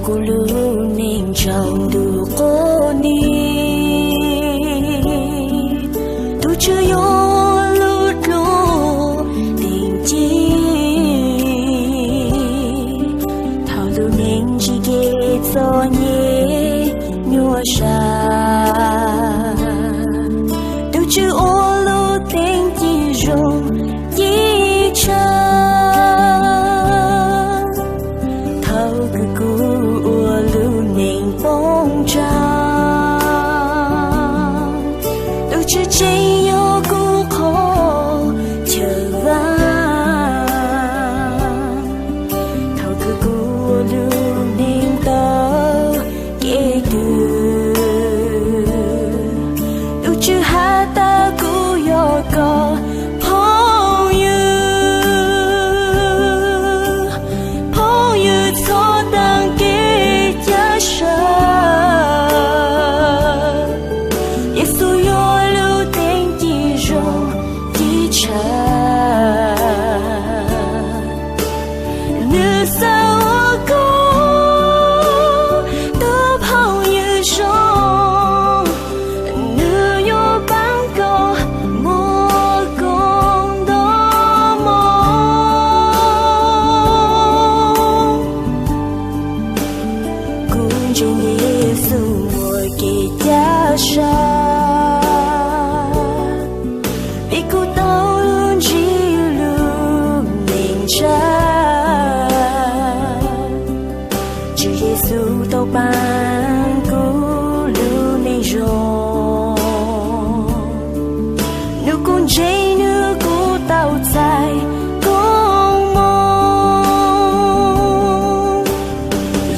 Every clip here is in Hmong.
Kuv lub neej tsaus ntuj quas nti, tus Tswv yuav lub dluab teem ci. Thaum lub neej tsis kev txom nyem nyuaj sab, tus Tswv ua lub teeb ci zoo ci tshaj. Thaum kws kuv ua lub neej poob tsam, tus Tswv tseem yog kuv qhov chaw vaj. Thaum kws kuv ua lub neej tau kev twg, tus Tswv has tas kuv yog koj phooj ywg, phooj ywg txhob taag kev ca sab. Yexus yog lub teeb ci zoo ci tshaj. Nws xav ua koj tug phooj ywg zoo, nws yuav paab koj muaj koob nto moo. Kuv ntseeg Yexus muaj kev ca sab, vim kuv tau ntsib lub neej tshav. Tswv Yexus tau paab kuv lub neej zoo, nws kuv ntseeg nws kuv tau txais koob moo.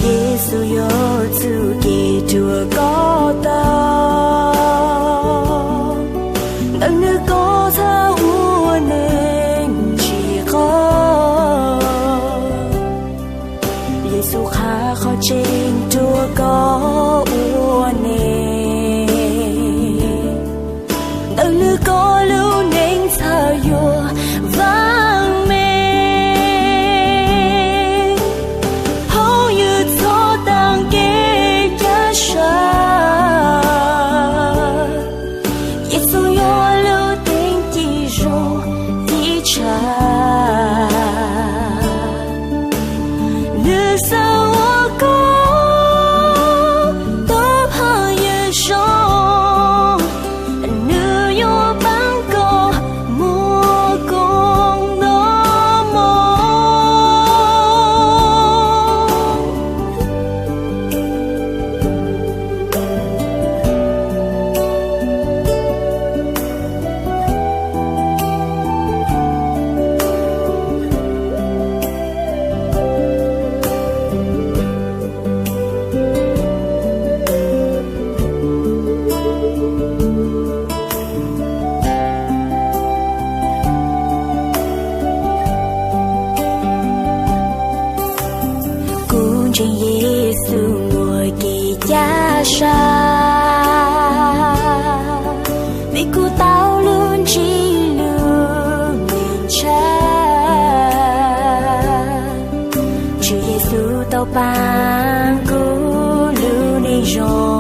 Yexus yog txuj kev rua koj tau, ntawm nws koj txhaj ua neeg tsis qaug. Yexus qha qhov tseeb rua koj ua neeg, ntawm nws koj lub neej txhaj yuav vaaj meej. Phooj ywg txhob taag kev ca sab, Yexus yog lub teeb ci zoo ci tshaj. Nws xav ua koj tug phooj ywg zoo, nws yuav paab koj muaj koob nto moo. Kuv ntseeg Yexus muaj kev ca sab, vim kuv tau lub ntsib lub neej tshav. Tswv Yexus tau paab kuv lub neej zoo,